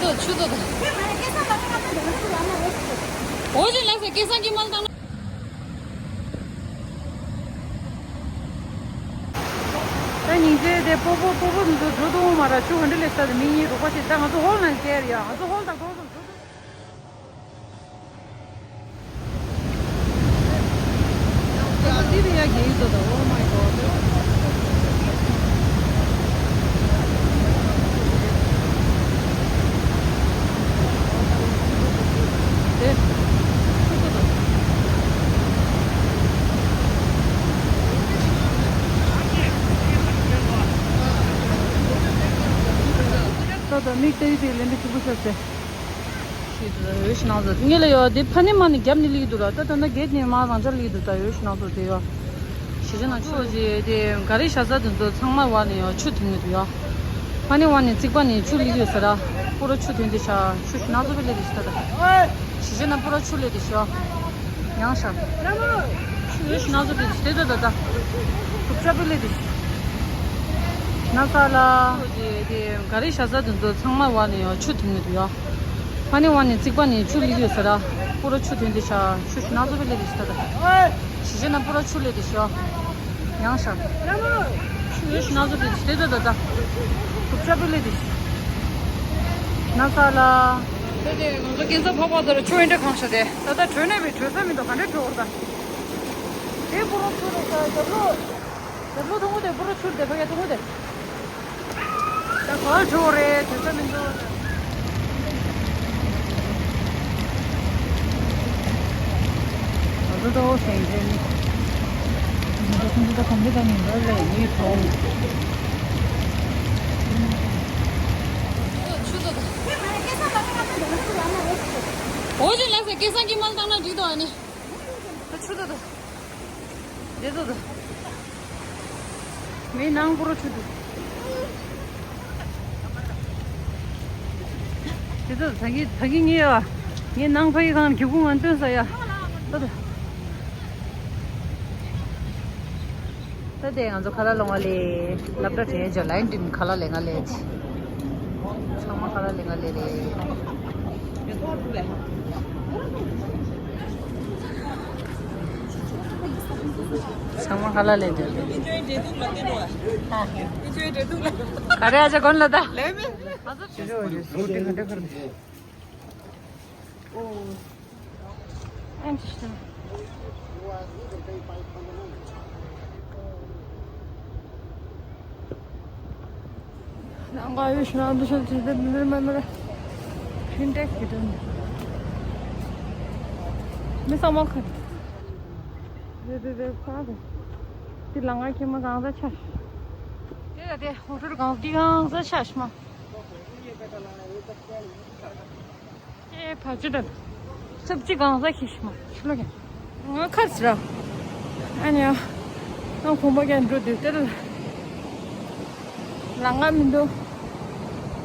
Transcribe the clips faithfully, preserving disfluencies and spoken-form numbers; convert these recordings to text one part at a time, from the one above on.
ཆུ་ཚོད་དང་། འོ་ཞེས་ལགས་སེ་སྐལ་བཟང་གིས་མ་བཏང་ན། ད་སྙིང་རྗེ་དེ་སྤོ་བོ་སྤོ་བོ་འདི་ཚོ་འགྲོ་དུ་མ་ར་ཆུ་ག་འདྲ་ལས་ས་དེ་མི་གཉིས་རོགས་པ་བྱེད། ད་ང་ཚོ་ཧོལ་ནང་བསྡད་ཡ། ང་ཚོ་ཧོལ་དང་གྲོགས་ཚོ་འགྲོ་དུ། ད་ད་མིག་ཏེ་ཏེ་ལེན་པའི་ཆུ་བུ་ཆ་ཚེ། ཤི་དུ་ད་འོས་ཤི་ནང་ཟ་ངེ་ལ་ཡོད་དེ་ཕ་ནི་མ་ནི་རྒྱབ་ནི་ལིག་དུ་ར། ད་ད་ན་གེད་ནི་མ་རང་ཅག་ལིག་དུ་ད་འོས་ཤི་ནང་ཟ་དེ་ཡོད། ཤི་ཅི་ན་ཆུ་ཅི་དེ་ག་རེ་ཤ་ཟ་དུ་ཚོ་ཚང་མ་བ་ནི་ཡོད་ཆུ་དུ་ངེ་དུ་ཡོད། ཕ་ནི་བ་ནི་རྩིག་པ་ནི་ཆུ་ལིག་ཡོད་ས་ར། པུ་ར་ཆུ་དུ་དེ་ཤ་ཆུ་ཤི་ནང་ཟ་བེ་ལེ་དི་ཤི་ད་ད། ཤི་ཅི་ན་པུ་ར་ཆུ་ལེ་དི་ཤི་ཡོད། ཡང་ཤ། ཆུ་ཡོད་ཤི་ནང་ཟ་དེ་དི་ཤི་དེ་ད་ད་ད། ཐུབ་ཅ་བེ་ལེ་དི་ཤི། ན་ས་ལ། དེ་དེ་ག་རེ་ཤ་ཟ་དུ་ཚོ་ཚང་མ་བ་ནི་ཡོད་ཆུ་དུ་ངེ་དུ་ཡོད། ཕ་ནི་བ་ནི་རྩིག་པ་ནི་ཆུ་ལིག་ཡོད་ས་ར། པུ་ར་ཆུ་དུ་དེ་ཤ་ཆུ་ཤི་ནང་ཟ་བེ་ལེ་དི་ཤི་ད་ད། ཤི་ཅི་ན་པུ་ར་ཆུ་ལེ་དི་ཤི་ཡོད། ཡང་ཤ། ཆུ་ཡོད་ཤི་ནང་ཟ་དེ་དི་ཤི་དེ་ད་ད་ད། ཐུབ་ཅ་བེ་ལེ་དི་ཤི། ན་ས་ལ། དེ་དེ་ང་ཚོ་སྐལ་བཟང་ཕོག་པ་དེར་ཆུ་ཨེ་འདྲ་གང་ཤ་དེ་ད་ལྟ་བྲོས་ནས་བི་བྲོས་ས་མི་འདུག་ག་འདྲ་བྲོས་བར་ད། དེ་པུ་ར་ཆུ་རེད་ཤ་རྒྱབ་ལོ། རྒྱབ་ལོ་དང་པོ་དེ་པུ་ར་ཆུ་དེ་ཕ་གི་དང་པོ་དེ། ད་ག་བ་བྲོས་རེད་བྲོས་ས་མི་འདུག་ང་ཚོ་ད་འོ་སེང་ཟེར་ནི། ང་ཚོ་ཁོང་ཚོ་ད་གོམ་པ་ད་མི་འདོར་ལས་ཡིད་ཐོག་ཆུ་ཚོད། འོ་ཞེས་ལགས་སེ་སྐལ་བཟང་གིས་མ་བཏང་ན་འགྲིག་འདུག་ཨ་ནི། ད་ཆུ་ཚོད་དང་། འདི་ཚོ་དང་། མི་ནང་པུ་ར་ཆུ་འདུག་འདི་ཚོ་ད་གི་ད་གི་ངའི་ཡ། ངའི་ནང་ཕ་གི་གང་གི་ཁུང་ང་སྟོན་ས་ཡ། ད་དང་། ད་དེ་ང་ཚོ་ཁ་ལག་ལོང་བ་ལས་སློབ་གྲྭ་དྲན་ཇོ་ལའི་འདྲིན་ཁ་ལག་ལེན་ག་ལས་ཚེ། ཚང་མ་ཁ་ལག་ལེན་ག་ལས་རེད། ཚང་མ་ཁ་ལག་ལེན་འདྲིན། ག་རེ་ཨ་ཅག་གོན་ལ་ད། ལས་མེད། ཨ་ཅག་ཨེ་འདྲ་ཤི་ད། ནང་ག་ཡོད་ཤི་ན་འདི་ཤོད་ཅི་འདི་འདི་མ་མི་ར། ཕིན་ཏེག་གི་དོན། མི་ཚང་མ་ཁ། རེ་རེ་རེ་ས་རེ། འདི་ལ་ང་ཁྱེད་མ་གང་ཟ་ཆ། དེ་ལ་དེ་ཧོ་ཊེལ་གང་འདི་གང་ཟ་ཆ་ཤི་མ། ཨེ་ཕ་ཅི་ད། སབ་ཅི་གང་ཟ་ཤི་ཤི་མ་ཤི་ལོ་ཀྱང་། ང་ཁར་སི་ར། ཨ་ནི་ཡ། ང་གོམ་པ་ཀྱང་འགྲོ་དུས་དེར། ལང་ང་མི་འདུག་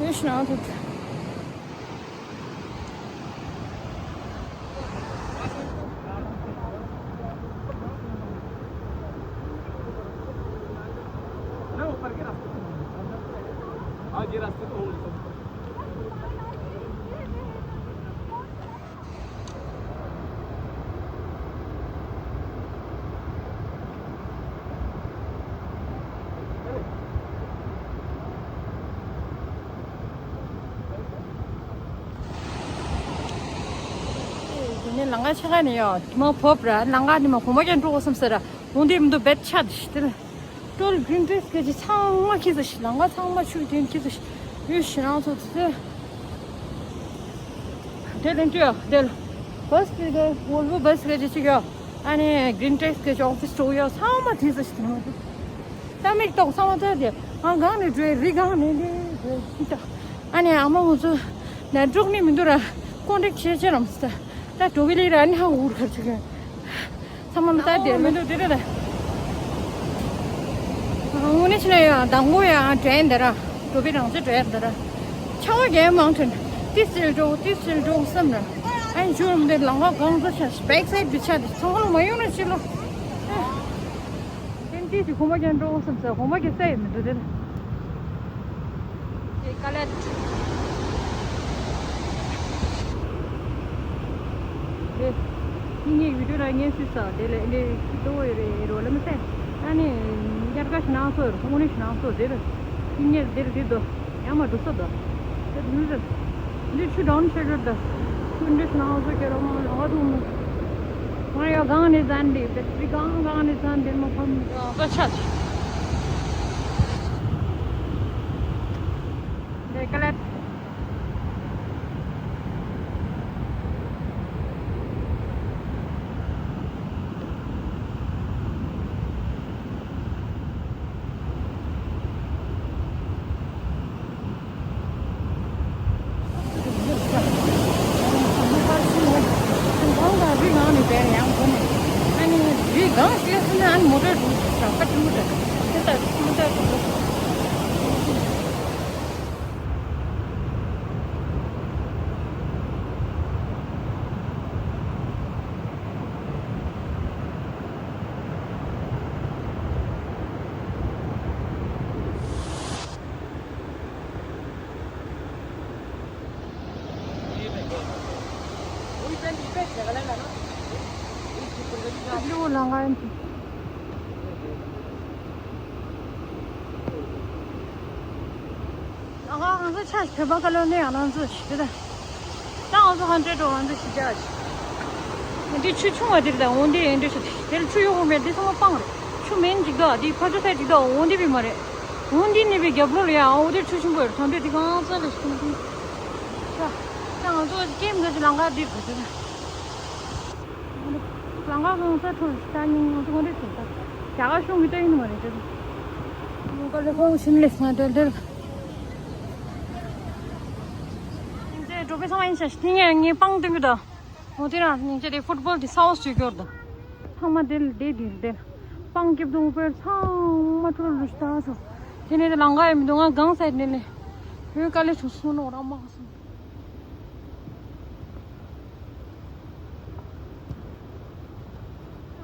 ཡོད་ཤི་ན་ཐུབ། དེ་ནས་ལང་ཀ་ཆེ་ཁ་ནས་ཡོད། དེ་མ་བབ་ར་ལང་ཀ་ནི་མ་གོ་མ་ཀྱང་འགྲོ་གོ་བསམ་ཟེར་ར། འོང་དེ་མི་འདུག་བེད་ཆ་དེ་ཤི་དེ་ལ། ཀྲོལ་གྲིན་ཏྲེས་སྐད་ཅིག་ཚང་མ་ཁྱི་ཟ་ཤི། ལང་ཀ་ཚང་མ་ཆུ་དེ་ཁྱི་ཟ་ཤི། ཡོད་ཤི་རང་ཚོ་དེ་ཚོ། དེ་ལན་ཏུ་ཡོད་དེ་ལ། བས་སྐད་ཀྱི་ཝོལ་བོ་བས་སྐད་ཅིག་ཅིག་ཡོད། ཨ་ནི་གྲིན་ཏྲེས་སྐད་ཀྱི་ཨོ་ཕི་སི་ཏོག་ཡོད་ཚང་མ་དེ་ཟ་ཤི་དེ་མ་དེ། ད་མིག་ཏོག་ཚང་མ་ཐོས་ཏེ་ང་གང་ནས་འགྲོ་རི་གང་ནས་འདི་འགྲོ་ཅི་ཅག་ཨ་ནི་ཨ་མ་ང་ཚོ་ནས་འགྲོ་ནི་མི་འདུག་ར་ཀོན་ཊེག་བྱེད་ཅེས་རམ་སི་ད་ད་འགྲོ་གི་ལི་ར་ནི་ཧ་འུར་ཁར་ཅིག་ཡོད། ཚང་མ་ལ་ད་དེ་མི་འདུག་དེ་རེད་ད། ངོ་ནས་ཕྱིན་ན་ཡང་དང་པོ་ཡང་དྲན་འདི་ར་འགྲོ་བའི་རང་ཚོད་དྲན་འདི་ར་ཆ་བ་རྒྱལ་མང་དྲན་ཏི་སིལ་འགྲོ་ཏི་སིལ་འགྲོ་བསམ་ར་ཨ་ནི་ཇུ་རམ་དེ་ལང་ཀ་གང་ཚ་ཆ་བེག་སའིད་བི་ཆ་དེ་ཚང་མ་ལ་མ་ཡོང་ན་ཅི་ལོ། ཨེ། དེ་འདྲའི་ཞིག་གོམ་པ་ཀྱང་འགྲོ་བསམ་ས་གོམ་པ་ཀྱང་ས་ཡི་མི་འདུག་དེ་ལ། དེ་ཀ་ལ། ངའི་བི་ཌིའོ་ལ་ངས་སུས་ས་དེ་ལས་འདི་ཤི་ཏོ་ཡོད་རེད་རོ་ལ་མི་ཚེ། ཨ་ནི་ཡར་ཀ་ཤི་ནང་སོ་རུ་དངོས་གནས་ཤི་ནང་སོ་དེ་རུ་ཤི་ཉེར་དེ་རུ་དེ་དོ་ཡང་མ་འགྲོ་ས་དོ། དེ་དུས་རུ་འདི་ཆུ་འདྲ་ནི་ཤི་རྒྱུར་དོ། ཆུ་འདི་ཤི་ནང་སོ་ཁྱེར་རོ་མ་ལོང་བ་དུ་མི། ང་ཡ་གང་ནས་ཙན་དེ་བེ་ཏྲི་གང་གང་ནས་ཙན་དེ་མ་ཕམ་ཙ་ཆ་ཆ། དེ་ཀ་ལད། ཨ་ང་ཚོ་ཆ་བོད་པ་ཀ་ལོ་ནས་ཡང་ང་ཚོ་ཞིག་ད། ད་ང་ཚོ་ཧན་ཌེ་ཌ་ང་ཚོ་ཞིག་ཅག་ཅིག་འདི་ཆུ་ཆུང་བ་འདིར་ད་འོང་འདི་ཨེ་འདྲ་ཞིག་དེར་ཆུ་ཡོག་མེད་འདི་ཚང་མ་སྤང་རེད། ཆུ་མེད་ཅིག་ད་འདི་ཕ་ཆུ་ས་ཅིག་ད་འོང་འདི་བི་མ་རེད། འོང་འདི་ནི་བི་རྒྱབ་ལོ་ལ་ཡ་འོ་འདིར་ཆུ་ཆུང་པོ་ཡོད་ཐང་འདྲ་འདི་གང་ཚ་ལ་ཞིག་འདི། ད་ང་ཚོ་ཀེམ་འདི་ལང་ཀ་འདིར་ག་ཚོད་ན། ལང་ཀ་གང་ཚ་ཁྲོ་ཞིག་ད་ཉིན་ང་ཚོ་འོང་འདི་ཚོད་ད་རྒྱ་གར་གཞུང་གི་ལྟ་ཡིན་མ་རེད་ཅེ། ཀ་ལེ་ཁོང་ཕྱིན་ལེ་ང་འདྲ་འདྲ། ཉིན་མཚན་འགྲོ་པའི་ཚང་མ་ཡིན་ཤག་ཤི་ངས་ངའི་པང་སྟོན་གི་དང་། འོ་དེ་རང་ཉིན་མཚན་དེ་ཕུཊ་བོལ་དེ་ས་འོག་སུས་སྐྱོར་དང་། ཚང་མ་དེ་ལ་བསྡད་དེ་དེ་ལ་པང་སྐྱིབས་དུང་དཔེར་ཚང་མ་ཁྲོ་ལུས་ལྟ་སོ། དེ་ནས་དེ་ལང་ཀ་ཡི་མི་འདུག་ང་གང་ས་དེ་ལས་བོད་དཀའ་ལས་ཚོ་སོང་ནོ་རང་མ་སོང་།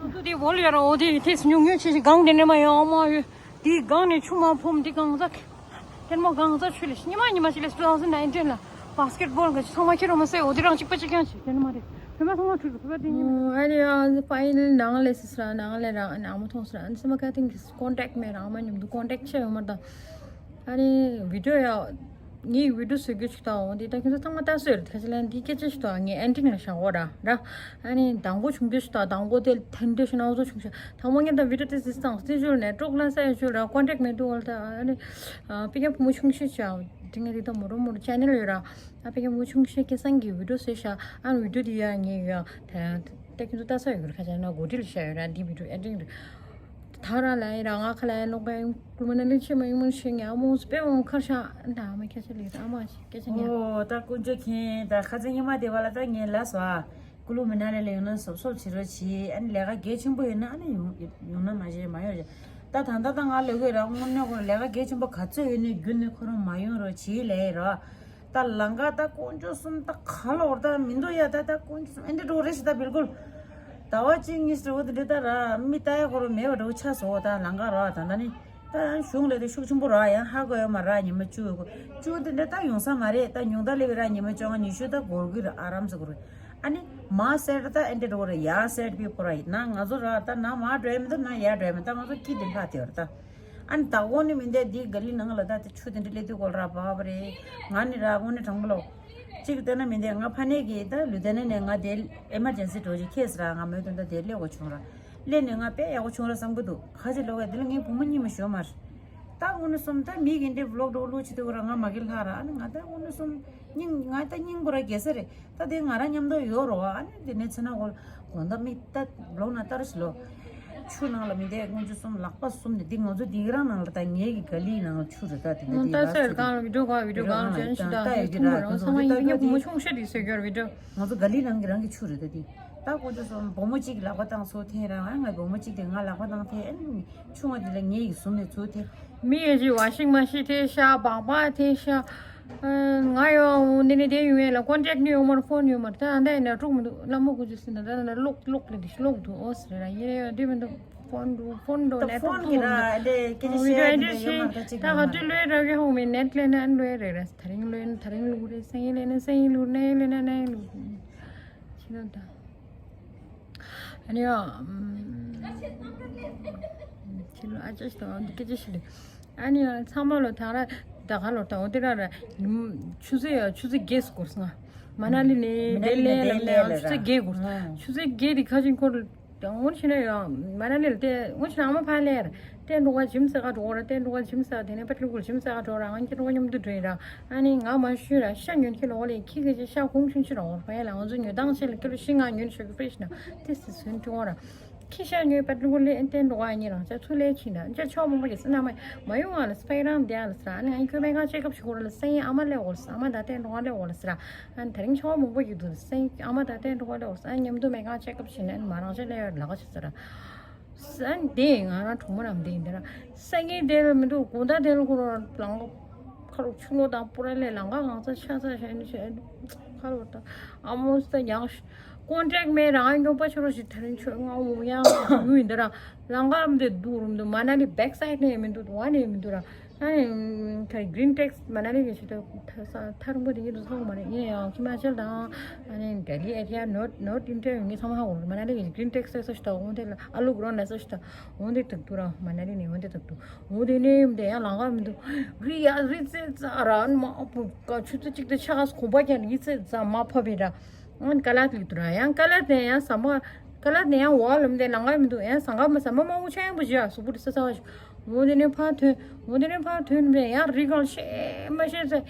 ང་ཚོ་དེ་བོལ་ཡོད་ར་འོ་དེ་དེ་སུ་ཉུང་ཉུང་ཆེ་ཆེ་གང་དེ་ནས་མ་ཡོང་མ་ཡོད། དེའི་སྒང་ནས་ཆུ་མ་ཕོམ་དེ་གང་ཟག་དེར་མོ་གང་ཟག་ཆུ་ལས་ཉི་མ་ཉི་མ་ཞིག་ལས་two thousand nineteen ལ་བྷ་སི་ཀེཊ་བོལ་གི་ཚང་མ་ཁྱེར་རོ་མ་སེ་འོ་དེ་རང་གཅིག་པ་གཅིག་རྐྱང་བྱེད་དེ་ནི་མ་རེད། བོད་པ་ཚང་མ་ཁྲུས་བོད་པ་དེ་ཉིད་མ་རེད། ཨ་ནི་ཨ་ཕ་ཡིན་ནང་ལས་སི་སི་ར་ནང་ལས་རང་ནང་མ་མཐོང་སི་ར་ཨ་ནི་སི་མ་ཀ་ཏིང་གི་ཀོན་ཊེག་མེད་རང་མ་ཉམས་དུ་ཀོན་ཊེག་ཆེ་ཡོད་མ་རེད་ད། ཨ་ནི་བི་ཌིའོ་ཡ། ངས་བི་ཌིའོ་བཟོ་རྒྱུ་ཞིག་དང་འོ་འདི་ད་ཁྱོད་ཚོ་ཚང་མ་ལྟ་སྲོལ་རེད། ཁ་ཅིག་ལ་འདི་སྐད་ཆ་ཞིག་དང་ངས་ཨེན་ཌིང་ལ་བཞག་གོ་ར་ར། ཨ་ནི་དང་པོ་བྱུང་རྒྱུ་ཞིག་དང་དང་པོ་དེ་ཐན་ཏེ་ཞིག་ནང་བཟོ་བྱུང་ཞིག་དང་པོ་ངས་ད་བི་ཌིའོ་དེ་ཟིག་དང་སྲིད་ཞུར་ནས་ཀྲོག་ལ་ས་ཡ་ཞུར་ར་ཀོན་ཊེག་མེད་འདུག་འོ་ད་ཨ་ནི་པི་ཀན་བུ་མོ་ཆུང་ཤོས་ཤག་དེ་ངས་དེ་ད་མོ་རོ་མོ་རོ་ཅེ་ནལ་ཡོད་ར། ཨ་པི་ཀན་བུ་མོ་ཆུང་ཤོས་སྐལ་བཟང་གི་བི་ཌིའོ་བཟོས་ཤག་ཨ་ནི་བི་ཌིའོ་དེ་ཡ་ངས་ཡ་ད་ད་ཁྱོད་ཚོ་ལྟ་ས་ཡོད་གི་ར་ཁ་ཅིག་ན་གོ་སྒྲིག་ལ་བྱས་ཡོད་ར་འདི་བི་ཌིའོ་ཨེ་ཌིང་རེད། ད་ར་ལ་ཡི་ར་ང་ཁ་ལ་ཡི་ལོག་པའི་ཀུལ་མ་ན་ལི་ཆེ་མ་ཡིན་མོ་ཤེས་ངས་ཨ་མོ་སྤེ་འོང་ཁར་ཤ་ཨ་ད་ཨ་མ་ཤེས་སྐད་ཆ་ཉན། ཨོ་ད་དཀོན་མཆོག་མཁྱེན། ད་ཁ་ཚ་ཉི་མ་དེ་བ་ལ་ད་ངས་ལ་སོ་ཨ་ཀུལ་མ་ན་ལི་ལ་ཡོང་ན་སོབ་སོབ་བྱེད་རོགས་བྱེད། ཨ་ནི་ལས་ཀ་གལ་ཆེན་པོ་ཡོད་ན་ཨ་ནི་ཡོང་ཡོང་ན་མ་བྱེད་མ་ཡོང་བྱེད། ད་ད་ད་ད་ང་ལས་ཀོ་ཡི་ར་དངོས་གནས་ཁོ་ལས་ཀ་གལ་ཆེན་པོ་ག་ཚོད་ཡོད་ནི་རྒྱུན་ནས་ཁོ་རང་མ་ཡོང་རོགས་བྱེད་ལས་ཡི་རོ། ད་ལང་ཀ་ད་དཀོན་མཆོག་གསུམ་ད་ག་ལོར་ད་མི་འདུག་ཡ། ད་ད་དཀོན་མཆོག་གསུམ་ཨེ་འདྲ་འགྲོ་རེད་ཤི་ད་བིལ་ཀུལ། ཟླ་བ་གཅིག་གཉིས་ཟེར་བ་དེ་འདྲ་ད་ར་མི་ལྟ་ཡ་ཁོ་རང་མེད་པ་འདྲ་བོ་ཆགས་སོང་། ད་ལང་ཀ་ར་ད་ད་ནི་ད་ཡང་གཞུང་ལས་དེ་ཤུགས་ཆེན་པོ་ར་ཡང་ཧ་གོ་ཡ་མ་ར་ཉི་མ་བཅུ་བཅུ་དེ་འདྲ་ད་ཡོང་ས་མ་རེད། ད་ཉུང་ད་ལེ་བའི་ར་ཉི་མ་བཅོ་ལྔ་ཉི་ཤུ་ད་འགོར་གི་ར་ཨ་རམ་ཟེར་གོ་རེད། ཨ་ནི་མ་སེར་ད་ཨེ་འདྲ་འགྲོ་རེད་ཡ་སེར་པི་པོ་ར་ཡིན་ན་ང་ཚོ་ར་ད་ན་མ་འགྲོ་ཡ་མི་འདུག་ན་ཡ་འགྲོ་ཡ་མི་འདུག་ད་ང་ཚོ་ཀི་དེ་ལྷ་དེ་བར་ད། ཨ་ནི་ད་འོ་ནི་མི་འདས་འདི་ག་ལི་ནང་ལ་ད་དེ་ཆུ་དེ་འདྲ་སླེབས་དུས་སྐོར་ར་བབ་རེད། ང་ནི་ར་དངོས་གནས་དྲང་པོ་ལོ། གཅིག་བལྟས་ན་མི་འདས་ང་ཕ་ནས་ཀྱི་ད་ལུ་དེ་ནས་ནས་ང་དེ་ཨེ་མར་ཇེན་སི་འགྲོ་རྒྱུ་ཁེལ་སི་ར་ང་མོས་དོན་ད་དེ་སླེབས་དགོས་བྱུང་ར། སླེབས་ནས་ང་དཔེ་ཡག་པོ་བྱུང་ར་བསམ་གི་འདུག་ཁ་ཅིག་ལོ་བས་དེ་ལ་ངའི་བུ་མོ་གཉིས་མ་ཞོ་མར། ད་དངོས་གནས་སོམ་ད་མི་གི་འདྲེ་བློག་འགྲོ་བློག་ཆེ་དུས་ར་ང་མ་གི་ལྷ་ར་ཨ་ནི་ང་ད་དངོས་གནས་སོམ་སྙིང་ང་ད་སྙིང་པོ་ར་རྒྱལ་ས་རེད། ད་དེ་ང་རང་མཉམ་དུ་ཡོད་རོ། ཨ་ནི་དེ་ནས་ཚེ་ན་གོ་དགོང་དག་མི་ད་ལོག་ན་ལྟར་ཞིག་ལོ། ཆུ་ནང་ལ་མི་བསྡད་དཀོན་མཆོག་གསུམ་ལག་པ་གསུམ་ནས་འདི་ང་ཚོ་འདི་རང་ནང་ལ་ད་ངའི་གི་ག་ལི་ནང་ལ་ཆུ་རེད། ད་དེ་འདྲ་ད་དེ་ཚོ་གང་ལ་བི་ཌིའོ་གང་བི་ཌིའོ་གང་ལ་ཇོན་ཤི་ད་ད་ཡོད་ཀྱི་ཐུང་ར་བ་རང་ཚང་མ་ཡིན་ངའི་བུ་མོ་ཆུང་ཤོས་དེ་བཟོས་ཀྱི་ཡོད་བི་ཌིའོ། ང་ཚོ་ག་ལི་ནང་གི་རང་གི་ཆུ་རེད། ད་དེ་ད་དཀོན་མཆོག་གསུམ་བུ་མོ་གཅིག་གི་ལག་པ་བཏང་ཚུར་འཐེན་ར་ང་ང་བུ་མོ་གཅིག་དེ་ང་ལག་པ་བཏང་འཐེན་ཨ་ནི་ཆུ་ང་དེ་ལ་ངའི་གི་ཟུམ་ནས་ཚུར་འཐེན། མི་ཡོད་ཅིག་ཝ་ཤིང་མ་ཤིན་འཐེན་ཤག་སྦག་སྦག་འཐེན་ཤག་ང་ཡོང་འདི་ནས་བསྡད་ཡོང་ཡས་ལ་ཀོན་ཊེག་ནི་ཡོད་མ་རེད། ཕོན་ཡོད་མ་རེད། ད་ཨ་འདྲ་ཡིན་ན་འགྲོ་མི་འདུག་ལ་མོ་ཀུ་ཅི་ཟེར་ན་ད་ད་ལོག་ལོག་ལེ་འདི་ལོག་འདུག་ཨོ་ཟེར་ར་ཡིན་རེད་ཡོད་འདི་མི་འདུག་ཕོན་འགྲོ་ཕོན་འགྲོ་ད་ནེ་ཕོན་ཊོག་གི་འགྲོ་ར་མི་འདུག་ཨ་འདྲ་སྐད་ཆ་བཤད་ཡ་འདི་འདྲ་ཡོད་མ་རེད། ད་ཅིག་ད་ག་དུས་ལོས་ར་གི་ཧོང་མི་ནེཊ་ལེན་ན་ཨ་ལོས་རེད་ར། ད་རིང་ལོས་ན་ད་རིང་ལུག་རེད། སང་ཉིན་ལོས་ན་སང་ཉིན་ལུག་གནངས་ཉིན་ལོས་ན་གནངས་ཉིན་ལུག་ཕྱི་ལོ་ད། ཨ་ནི་ཡ། ཁྱི་ལོ་ཨ་ཅག་ཞིག་དང་འདི་སྐད་ཆ་ཞིག་རེད། ཨ་ནི་ཡ་ཚང་མ་ལོ་ད་ར་ད་ག་ལོ་ད་འོ་དེ་ར་ར་ཆུ་ཚོད་ཡ་ཆུ་ཚོད་བརྒྱད་སྐོར་སོང་ང་། མ་ན་ལི་ནས་དེ་ལས་ལ་ནས་ཆུ་ཚོད་བརྒྱད་སྐོར། ཆུ་ཚོད་བརྒྱད་དེ་ཁ་ཅིག་འཁོར། དངོས་གནས་བྱས་ན་ཡང་མ་ན་ལི་ལ་བལྟས། དངོས་གནས་ཨ་མ་ཕར་སླེབས། བལྟས་འགྲོ་ག་ཇིམ་ཟེར་ག་འགྲོ་ག་ར། བལྟས་འགྲོ་ག་ཇིམ་ཟེར་ག་དེ་ནས་པད་ལུ་གུར་ཇིམ་ཟེར་ག་འགྲོ་ར། ང་ཁྱེད་འགྲོ་ག་མཉམ་དུ་འགྲོ་ཡིན་ར། ཨ་ནི་ང་མ་ཤོད་ར་ཤ་ཉོན། ཁྱེད་ལོག་ལས་ཁྱི་གི་ཅི་ཤ་ཁུང་ཆུང་ཆུ་ར་འོར་བ་ཡ་ལ་ང་ཚོ་ཉོ་སྟངས་ཆེ་ལ་ཁྱེད་ལོ་ཤི་ང་ཉོན་ཤོག་གི་ཕེ་ཤི་ན་དེ་སི་སུན་ཀྲུང་ར། ཁྱི་ཤ་ཉོས་པད་ལུ་གུར་ལས་བལྟས་འགྲོ་ག་ཉེ་རང་ཅག་ཚུར་ལས་ཕྱིན་ད་ཅག་ཆོག་མང་པོ་ཡི་སི་ན་མ་མ་ཡོང་ང་ལ་སི་པའི་རང་བསྡད་ལ་སི་ར། ཨ་ནི་ང་ཁྱོད་པའི་ཁ་ཅེ་ཀབ་ཞུ་གོ་ར་ལ་སི་ཡིན་ཨ་མ་སླེབས་འོར་སི་ཨ་མ་ད་བལྟས་འགྲོ་ག་སླེབས་འོར་ལ་སི་ར། ཨ་ནི་ད་རིང་ཆོག་མང་པོ་ཡོད་འདུག་སེང་ཨ་མ་ད་ལྟའི་འགྲོ་བ་ལས་འོ་ས་མཉམ་དུ་མེ་ཁང་ཅེ་ཀབ་བྱེད་ནས་མ་རང་ཅེ་ལས་ཡོད་ལ་ཁ་ཆེ་ཟེར། སེང་དེ་ང་རང་གྲོགས་མོ་རང་དེ་ཡིན་དེ་ར། སེང་གི་དེ་ལ་མི་འདུག་དགོང་དག་དེ་ལ་ཁོ་རང་ལང་ཁ་རུ་ཆུ་ལོ་དང་པུ་ར་ལས་ལང་ཀ་གང་ཚ་ཆ་ཚ་བྱས་ནས་བྱས་ཁ་ལོ་དང་ཨ་མོ་ས་ཡང་ཀོན་ཀྲེག་མེད་རང་ཡོང་པ་ཆུ་རོ་ཞིག་ད་རིང་ཆོས་ང་འོ་ཡང་ཡུ་ཡིན་དེ་ར། ལང་ཀ་མི་འདུག་རུམ་འདུག་མ་ན་ལི་བེག་སའིད་ནས་མི་འདུག་བ་ནས་མི་འདུག་ར། ཨ་ནི་ཁ་རི་གི་རིན་ཊེག་སི་མ་ན་ལི་གི་ཞིག་ཏུ་ཐ་ས་ཐ་རུང་པོ་དེ་གི་དུ་སོང་མ་རེད། ཡིན་ཡང་ཧི་མ་ཅལ་དང་ཨ་ནི་ལྡི་ལི་ཨེ་རི་ཡ་ནོར་ནོར་ཨིན་ཌི་ཡ་ཡོད་ངེས་ཚང་མ་ཧ་གོ། མ་ན་ལི་གི་གི་རིན་ཊེག་སི་ས་ཞིག་ཏུ་འོང་དེ་ལ་ཨ་ལུ་གི་རོ་ན་ས་ཞིག་ཏུ་འོང་དེ་ཐུག་ཏུ་ར། མ་ན་ལི་ནས་འོང་དེ་ཐུག་ཏུ་འོང་དེ་ནས་ཡོང་དེ་ཡང་ལང་ཀ་མི་འདུག་རི་ཡ་རི་ཙེ་ཙ་ར་མ་པུ་ཀ་ཆུ་ཚོད་གཅིག་ཏུ་ཆ་ག་ཁོང་པ་ཀྱང་རི་ཙེ་ཙ་མ་ཕབ་པའི་ར། ཨང་ཀ་ལ་ཏི་ཏུ་ར་ཡང་ཀ་ལ་ཏི་ཡང་ས་མ་ཀ་ལ་ཏི་ཡང་བ་ལམ་དེ་ལང་ང་མི་འདུག་ཡང་ས་ང་མ་ས་མ་མ་འུ་ཆ་ཡང་པོ་ཅི་ཡ་སུ་པུ་ཏི་ས་ས་བ་ཞིག་འོ་དེ་ནས་ཕར་ཐོན། འོ་དེ་ནས་ཕར་ཐོན་ནས་ཡང་རི་གང་ཤེས་མ་ཤེས་ཚེ་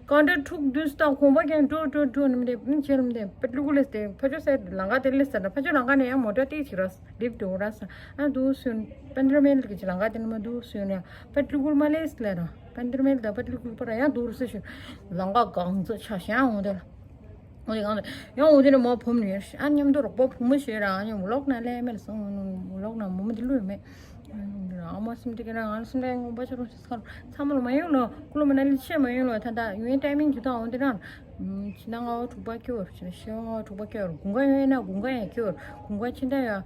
གང་འདྲ་འཁྲུག་དུས་སྟག་ཁོང་པ་ཀྱང་འགྲོ་འགྲོ་འགྲོ་ནི་མི་དེ་ཕྱི་ལམ་དེ་པེ་ཏྲུ་ཀུ་ལེ་སི་དེ་ཕ་ཆོ་སེ་ལང་ཀ་དེ་ལེ་སི་ད་ཕ་ཆོ་ལང་ཀ་ནས་ཡང་མོ་ཊ་ཏི་ཅིག་ར་ལིབ་འགྲོ་ར་ས་ཨ་འདུག་སུན་པན་དར་མེལ་གི་ཅི་ལང་ཀ་དེ་ནི་མ་འདུག་སུན་ཡ་པེ་ཏྲུ་ཀུ་མ་ལེ་སི་ལེ་ར། པན་དར་མེལ་དང་པེ་ཏྲུ་ཀུ་པ་ར་ཡང་འདུག་ར་ས་ཞུ་ལང་ཀ་གང་ཚོ་ཆ་ཤང་འོ་དེ་ལ། འོ་དེ་གང་དུ་ཡང་འོ་དེ་ནས་མོ་བུམ་ནས་ཨ་མཉམ་དུ་རོགས་པ་བུ་མོ་ཞེས་ར་ཨ་ནི་ཝི་ལོག་ནང་སླེབས་མེད་སོང་། ཝི་ལོག་ནང་མོ་མོ་དེ་ལུས་མེད། ཨ་མ་སེམས་དེ་ག་ར་ང་སེམས་ལ་ངོ་པ་ཆ་རུ་ཤི་ཁར་ཚང་མ་ལོ་མ་ཡོང་ལོ་ཀུ་ལོ་མ་ན་ལི་ཆེ་མ་ཡོང་ལོ། ད་ད་ཡུན་ཊའི་མིང་ཇི་ལྟར་འོ་དེ་རང་ཕྱི་ནང་ང་བ་དྲུག་པ་སྐྱོར་ཕྱི་ནང་ཤི་བ་ང་བ་དྲུག་པ་སྐྱོར་དགུན་ཁ་ཡོང་ཡིན་ན་དགུན་ཁ་ཡང་སྐྱོར་དགུན་ཁ་ཕྱི་ཟླ་ཡང་།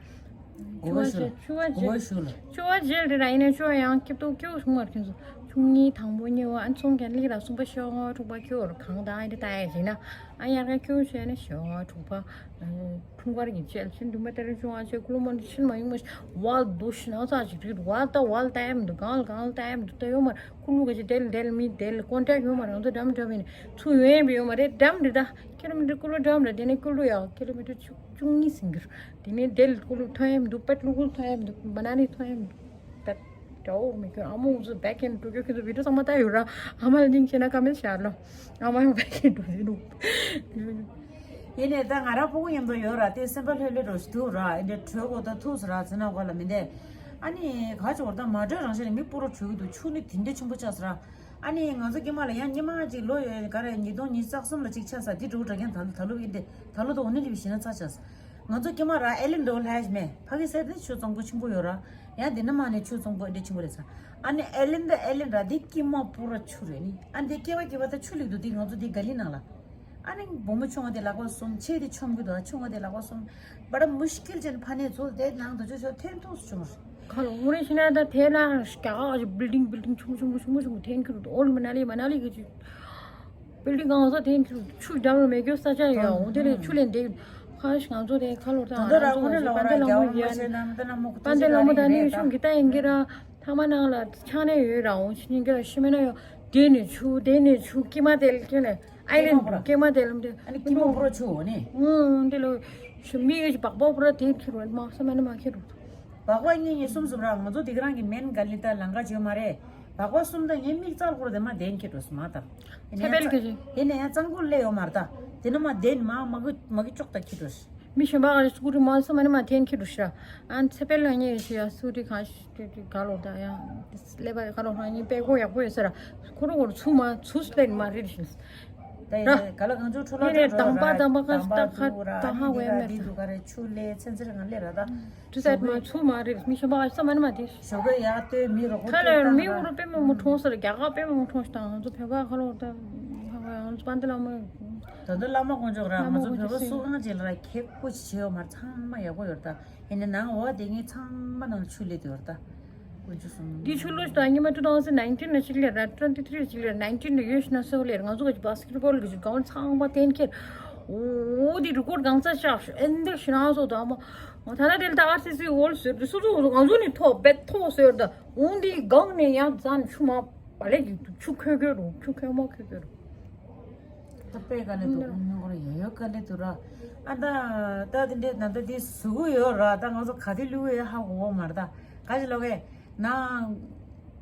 གུ་བ་ཞུ། གུ་བ་ཞུ་ལ། གུ་བ་རྗེས་དེ་ར་ཡིན་ན་ཆུ་བ་ཡང་སྐྱིད་སྡུག་སྐྱོ་བྱུང་བར་ཁྱོད་ཚོ་ཆུང་གཉིས་དང་པོ་གཉིས་བ་ཨན་ཚོང་རྒྱན་ལི་ར་གསུམ་པ་ཤོག་ང་དྲུག་པ་ཁྱོད་གང་དང་ཨེ་འདྲ་ལྟ་ཡ་བྱས་ན་ཨ་ཡར་ག་ཁྱོད་བྱས་ན་ཤོག་ང་དྲུག་པ་ཁྲུང་བར་གྱི་བཅད་ཕྱིན་འདུག་མ་ལྟ་རེ་བྱུང་ཨ་ཆེ་ཀུ་ལུ་མོ་ཕྱིན་མ་ཡོང་མ་ཤི་བ་འདུག་ཤི་ན་ཚ་ཅིག་རིག་བ་ལྟ་བ་ལྟ་ཡ་མི་འདུག་གང་ལ་གང་ལ་ལྟ་ཡ་མི་འདུག་ལྟ་ཡོད་མ་རེད། ཀུ་ལུ་ག་ཅི་དེ་ལ་དེ་ལ་མི་དེ་ལ་ཀོན་ཊེག་ཡོད་མ་རེད། ང་ཚོ་འགྲམ་འགྲམ་ཡིན་ཚུ་ཡོད་ཡིན་པ་ཡོད་མ་རེད། འགྲམ་རེད་ད་ཀི་ལོ་མི་ཊར་ཀུ་ལུ་འགྲམ་རེད། དེ་ནས་ཀུ་ལུ་ཡ་ཀི་ལོ་མི་ཊར་བཅུ་བཅུ་གཉིས་ཟིན་གྱི་རེད། དེ་ནས་དེ་ལ་ཀུ་ལུ་ཐོན་ཡ་མི་འདུག་པད་ལུ་ཀུ་ལུ་ཐོན་ཡ་མི་འདུག་མ་ན་ལི་ཐོན་ཡ་མི་འདུག་ད་དགྲ་བོ་མི་ཁྱོད་ཨ་མ་འུ་ཚོ་བེག་ཨེན་འགྲོ་རྒྱུ་ཁྱོད་ཚོ་བི་ཌིའོ་ཚང་མ་ལྟ་ཡོད་ར། ཨ་མ་ལ་སྙིང་རྗེ་ན་ཀ་མེད་ཤར་ལོ། ཨ་མ་ཡང་བེག་ཨེན་འགྲོ་ཡོད་འདུག་ཡིན་ནས་ད་ང་རང་ཕྲུ་གུ་མཉམ་དུ་ཡོད་ར་དེ་སེམས་པ་ལྷོད་ལྷོད་འགྲོ་ཞིག་འདུག་ར། ཨེ་འདྲ་བྲོས་གོ་ད་ཐུག་ས་ར་ཚེ་ན་གོ་ལ་མི་འདས། ཨ་ནི་ག་ཅོར་ད་མ་བྲོས་རང་བཞིན་ལ་མི་སྤུ་རོ་བྲོས་ཀྱི་འདུག་ཆུ་ནི་དེ་འདྲ་ཆེན་པོ་ཆགས་ས་ར། ཨ་ནི་ང་ཚོ་དཀྱིལ་མ་ལ་ཡང་སྔོན་མ་ཅིག་ལོ་ཡོད་ག་རེ་ཉིས་སྟོང་ཉི་ཤུ་རྩ་གསུམ་ལ་ཅིག་ཆགས་ས་འདི་འགྲོ་གྲ་རྒྱན་ད་ད་ལོ་ཡིན་ཏེ་ད་ལོ་ད་འོ་ནི་ལི་བི་ཞེ་ན་ཚ་ཆགས་ས། ང་ཚོ་དཀྱིལ་མ་ར་ཨེ་ལིན་འགྲོ་ལྷ་ཡ་མེད་ཕ་གི་སེ་དེ་ཆུ་གཙང་པོ་ཆེན་པོ་ཡོད་ར། ཡང་འདི་ན་མ་ནི་ཆུ་གཙང་པོ་ཨེ་འདྲ་ཆེན་པོ་རེད་ས། ཨ་ནི་ཨེ་ལིན་ད་ཨེ་ལིན་ར་འདི་དཀྱིལ་མ་སྤུ་ར་ཆུ་རེད་ནི། ཨ་འདི་སྐྱེ་བ་སྐྱེ་བ་ད་ཆུ་ལིག་འདུག་འདི་ང་ཚོ་འདི་ག་ལི་ནང་ལ། ཨ་ནི་བུ་མོ་ཆུང་བ་དེ་ལག་པ་གསུམ་ཆེ་དེ་ཆོམ་གི་འདུག་ཆུང་བ་དེ་ལག་པ་གསུམ། བ་ད་མུ་ཤི་ཀིལ་ཅན་ཕ་ནས་ཚོ་དེ་ནང་དུ་ཆུ་ཤོར་འཐེན་ཐུག་བྱུང་། ཁ་ལོ་ངོ་རེ་ཤི་ན་ད་དེ་ལ་རྒྱ་གར་གྱི་བིལ་ཌིང་བིལ་ཌིང་ཆུང་ཆུང་ཆུང་ཆུང་འཐེན་གི་འདུག་ཨོལ་མ་ན་ལི་མ་ན་ལི་གི་ཅིག་བིལ་ཌིང་གང་ས་འཐེན་གི་འདུག་ཆུ་འགྲམ་ལ་མེ་སྒྱོགས་ས་ཆ་ཡོད་འོ་དེ་ལས་ཆུ་ལས་འདེགས་ཁ་ཤི་ང་ཚོ་དེ་ཁ་ལོ་ད་ང་ཚོ་དཔལ་ལྡན་ལྷ་མོ་ཡ་དཔལ་ལྡན་ལྷ་མོ་དང་ནི་ཤུང་གི་ད་ཡིན་གི་ར་ཐ་མ་ནང་ལ་ཆགས་ནས་ཡོད་ར་འོ་ཤི་ཉིན་གི་ར་ཤི་མེད་ན་ཡོད་དེ་ནས་ཆུ་དེ་ནས་ཆུ་ཀི་མ་དེ་ལ་ཁྱོད་ལས། ཨའི་ལན་ཀེ་མ་ཀེ་མ་དེ་ལམ་དེ། ཨ་ནི་ཀི་མ་པུ་ར་ཆུ་འོ་ནི། ཨུང་དེ་ལོ། ཤི་མི་གི་བག་བག་པུ་ར་དེ་ཁྱེར་རོ་མ་ས་མ་ནི་མ་ཁྱེར་རོ། བག་བག་གཉིས་གཉིས་གསུམ་གསུམ་ར་ང་ཚོ་དེ་ག་རང་གི་མེན་ག་ལི་ད་ལང་ཀ་བྱོས་མ་རེད། བག་བག་གསུམ་ད་ངའི་མིག་རྩལ་ཁོར་དེ་མ་དེན་ཁྱེར་རོ་སི་མ་ད། ཚེ་འཕེལ་གི་ཞིག་ཡིན་ནས་ཡང་གཙང་ཁུལ་ལས་ཡོད་མ་རེད་ད། དེ་ནི་མ་དེན་མ་མ་གི་མ་གི་ཅོག་ད་ཁྱེར་རོ་སི། མི་གཞན་པ་ག་ལ་སུ་ཀུ་རི་མ་ས་མ་ནི་མ་དེན་ཁྱེར་རོ་ཤ། ཨ་ཚེ་འཕེལ་ལ་ངས་ཤི་ཡ་སུ་རི་ག་ཤི། དེ་དེ་ག་ལོ་ད་ཡང་། ཀླད་པ་ག་ལོ་ཧ་ཉི་པད་གོ་ཡག་པོ་ཡོད་ས་ར། ཁོ་རང་གོ་ཚུ་མ་ཚུ་སི་ལེན་མ་རེད་ཤིང་། ད་ཡིན་ནའི་ག་ལ་གང་བྱུང་འཕྲོ་ལ་ཡིན་ནའི་འཕྲོ་དང་པ་དང་པ་ག་ད་ཁ་ད་ཧ་གོ་ཡ་མེད་ད། འདི་འདུག་ག་རེ་ཆུ་ལེ་ཚན་ཚེ་ར་ང་ལེ་ར་ད། ཏུ་སད་མ་ཚུ་མ་རེད་མི་ཤོ་བ་ས་མ་ནི་མ་དེ། ཞོགས་ཀས་ཡར་ལྟོས་མི་རོགས་ཁ་ལ་མི་འུ་རུ་པད་མ་མོ་ཁྲོང་ས་ར་རྒྱ་གར་པད་མ་མོ་ཁྲོང་ཤི་དང་ང་ཚོ་བོད་པ་ག་ལོ་ད་ཧ་གོ་ཡ་ང་ཚོ་པན་ཏི་ལ་མོ། ད་ལྟ་བླ་མ་དཀོན་མཆོག་ར་ང་ཚོ་བོད་པ་སུ་གང་ཅིག་ལ་ར་ཁེ་ཁོ་ཅི་བྱེད་ཡོད་མ་རེད་ཚང་མ་ཡག་པོ་ཡོད་རེད་ད། ཡིན་ནའི་ནང་འོ་དེ་ངས་ཚང་མ་ནང་ཆུ་ལེ་དུ་ཡོད་རེད་ད། དཀོན་མཆོག་གསུམ། འདི་ཆུ་ལོ་ཞིག་དང་ཉི་མ་two thousand nineteen ལ་ཅིག་ལེ་ར་twenty three ཅིག་ལེ་nineteen ལ་ཡོད་ཤི་ན་སོ་ལེ་ང་ཚོ་ག་ཅིག་བ་སི་ཀེ་ཊི་བོལ་གི་ཅིག་གང་ཚང་མ་གཏན་འཁེལ། འོ་འདི་རི་ཀོར་གང་ཚ་ཤག་ཤོ་ཨེ་འདི་ཤི་ན་སོ་ད་མོ། ད་ད་དེ་ལ་ད་ཨར་སི་སི་ཝོལ་ཟེར་དུ་སུ་ཚོ་ང་ཚོ་ནི་ཐོ་བེད་ཐོ་ཟེར་ད་འོ་འདི་གང་ནས་ཡང་ཙན་ཆུ་མ་པ་ལེ་གི་ཆུ་ཁོལ་ཁོལ་རུ་ཆུ་ཁོལ་མོ་ཁོལ་ཁོལ་རུ། ད་པའི་དཀའ་ལས་འདུག་ཨུ་མི་ཁོ་ར་ཡ་ཡོད་དཀའ་ལས་འདུག་ར། ཨ་ད་ད་དེ་འདྲས་ན་ད་དེ་ཟུག་གི་ཡོད་ར། ད་ང་ཚོ་ག་དེ་ལུས་ཡོད་ཧ་གོ་མ་ར། ད་ག་ཅི་ལོ་གེ་ན་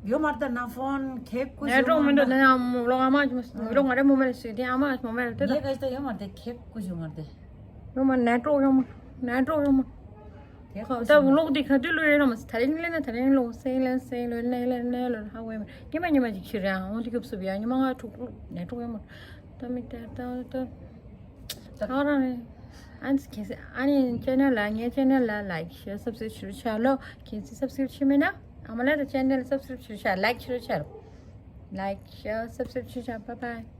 ཡོད་མ་ར། ད་ན་ཕོན་ཁེག་ཀུ་ནས་ཀྲོང་མི་འགྲོ་ནས་ཡང་ལོ་ཨ་མ་ཅི་མ་ལོ་ང་རེ་མོ་མེ་ལ་ཞུས་དེ་ཨ་མ་མོ་མེ་ལ་དེ་ད་ངས་ག་ཅི་ད་ཡོད་མ་ར། དེ་ཁེག་ཀུ་ཞུ་མ་ར་དེ་ཡོད་མ་ནས་ཀྲོང་ཡོད་མ་ནས་ཀྲོང་ཡོད་མ། ད་ཝི་ལོག་འདི་ག་དུས་ལོས་ཡོད་ན་མ་ཟད། ད་རིང་ལས་ན་ད་རིང་ལོ་སེང་ལས་སེང་ལོས་ནས་ལས་ནས་ལོས་ཧ་གོ་ཡོད་མ། ཉི་མ་ཉི་མ་ཅིག་ཁྱེར་ཡང་འོང་དེ་སྐབས་སུ་ཡང་ཉི་མ་ང་ཐུག་ནས་ཀྲོང་ཡོད་མ། ད་མི་ད་ད་ད་ད་རང་རེད། ཨ་ནི་ཁྱེད་ཨ་ནི་ཅེ་ནལ་ལ་ངའི་ཅེ་ནལ་ལ་ལའིག་ཤེར་སབ་སི་ཀི་རེབ་བྱེད་རོགས་བྱ་ལོ། ཁྱེད་ཚོས་སབ་སི་ཀི་རེབ་བྱེད་མེད་ན་ཨ་མ་ལ་ད་ཅེ་ནལ་སབ་སི་ཀི་རེབ་བྱེད་རོགས་བྱ། ལའིག་ཤེར་བྱ་རོགས། ལའིག་ཤེར་སབ་སི་ཀི་རེབ་བྱེད་བྱ། བྷའི་བྷའི།